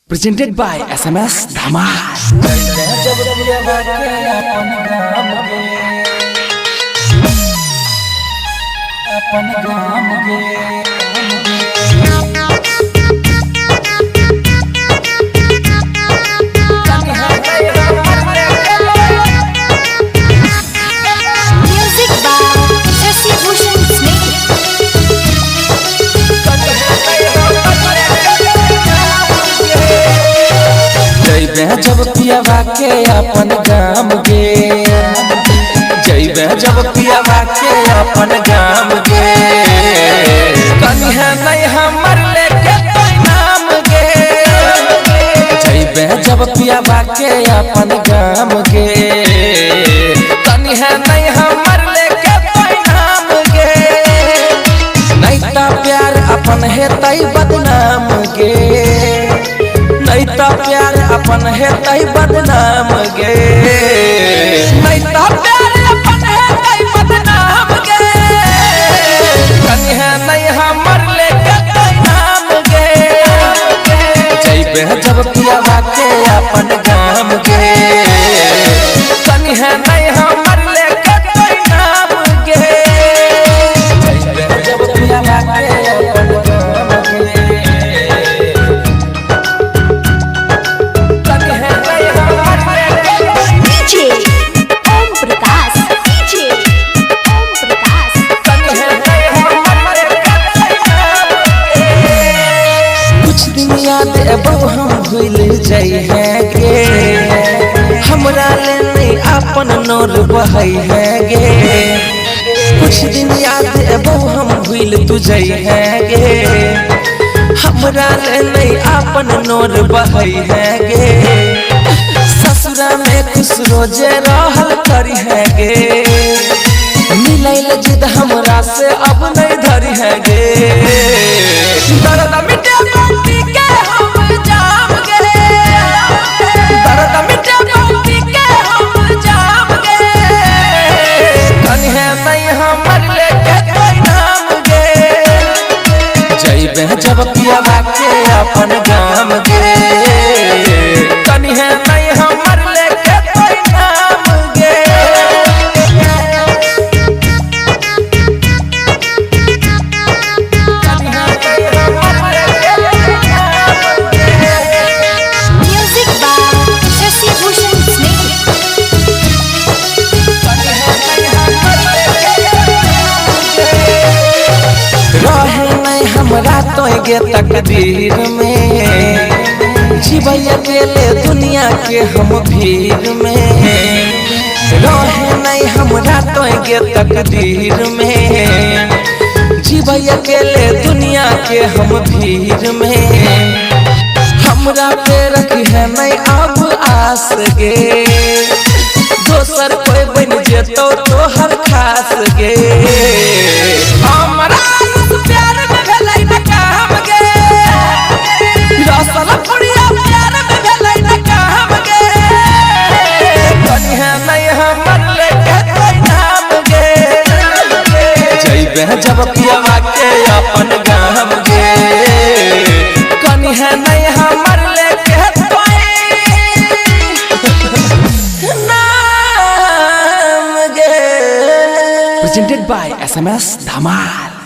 Presented by SMS Dhamal. अपन गाम गे Music by Shashi Bhushan Sneh. जइबे जब पियावा के अपन गाम गे, जइबे जब पियावा के अपन गाम गे, कन्हा नहीं हमर लेके तोय नाम गे। जइबे जब पियावा के अपन गाम गे, कन्हा नहीं हमर लेके तोय नाम गे। नहीं ता प्यार अपन हेतै बदनाम गे, नहीं ता प्यार अपन हेतै बदनाम गे, नहीं ता प्यार अपन हेतै बदनाम गे। कन्हा नहीं हमर लेके तोय नाम गे, जइबे जब पियावा के अपन गाम गे, कन्हा नहीं हमर लेके तोय नाम गे। जइबे जब पियावा के अपन गाम गे, कन्हा नहीं हमर लेके DJ Om Prakash. DJ Om Prakash. कुछ दिन याद एबो हम भूल जाइ है गे, हमरा ले नहीं अपन नोर बहै है गे। कुछ दिन याद एबो हम भूल तू जाइ है गे, हमरा ले नहीं अपन नोर बहै है गे। ससुरा में खुश रोजे रहल करी है गे, मिलैल जिद हमरा से अब नहीं धरी है गे। दर्द मिटे बाटी के हम जाम गे, दर्द मिटे बाटी के हम जाम गे। कन्हे नहीं हमर लेके तोय नाम गे, जइबे जब पियावा के अपन गाम गे, कन्हे नहीं हमर लेके तोय नाम गे। Music by Shashi Bhushan Sneh. रहे नहीं हमरा तो गे तकदीर में, जीबै अकेले दुनिया के हम भीड़ में। रहे नहीं हमरा तो गे तकदीर में, जीबै अकेले दुनिया के हम भीड़ में। हमरा पे रखी है नहीं अब आस गे, दोसर कोई बन जेतो तोहर खास गे। हमरा प्यार में भेलै न काम गे, रसल पुड़िया प्यार में भेलै न काम गे। कन्हा नहीं हमर लेके तोय नाम गे, जइबे जब पियावा के अपन गाम गे, कन्हा नहीं हमर लेके तोय नाम गे। Presented by SMS Dhamal.